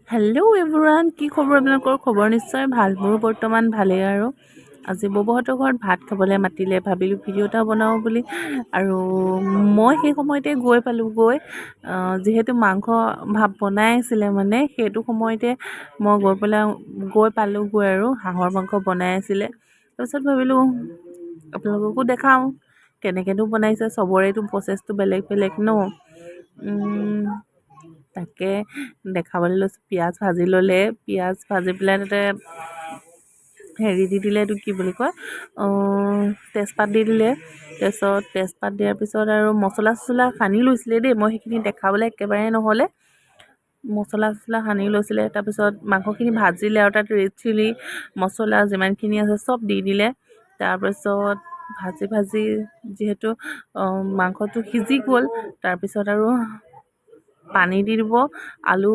Hello' everyone, কি খবৰ আপোনালোকৰ? খবৰ নিশ্চয় ভাল, মোৰো বৰ্তমান ভালেই। আৰু আজি ববহঁতৰ ঘৰত ভাত খাবলৈ মাতিলে, ভাবিলোঁ ভিডিঅ' এটা বনাওঁ বুলি। আৰু মই সেই সময়তে গৈ পালোঁ গৈ, যিহেতু মাংস ভাত বনাই আছিলে, মানে সেইটো সময়তে মই গৈ পেলাই গৈ পালোঁগৈ আৰু হাঁহৰ মাংস বনাই আছিলে। তাৰপিছত ভাবিলোঁ আপোনালোককো দেখাওঁ কেনেকৈনো বনাইছে। চবৰেতো প্ৰচেছটো বেলেগ বেলেগ ন। তাকে দেখাবলৈ লৈছোঁ। পিঁয়াজ ভাজি ল'লে, পিঁয়াজ ভাজি পেলাই তাতে হেৰি দি দিলে, এইটো কি বুলি কয়, তেজপাত দি দিলে। তাৰপিছত তেজপাত দিয়াৰ পিছত আৰু মছলা চছলা সানি লৈছিলে দেই, মই সেইখিনি দেখাবলৈ একেবাৰে নহ'লে। মছলা চছলা সানি লৈছিলে, তাৰপিছত মাংসখিনি ভাজিলে আৰু তাত ৰেড চিলি মছলা যিমানখিনি আছে চব দি দিলে। তাৰপিছত ভাজি ভাজি যিহেতু মাংসটো সিজি গ'ল, তাৰপিছত আৰু পানী দি দিব আলু।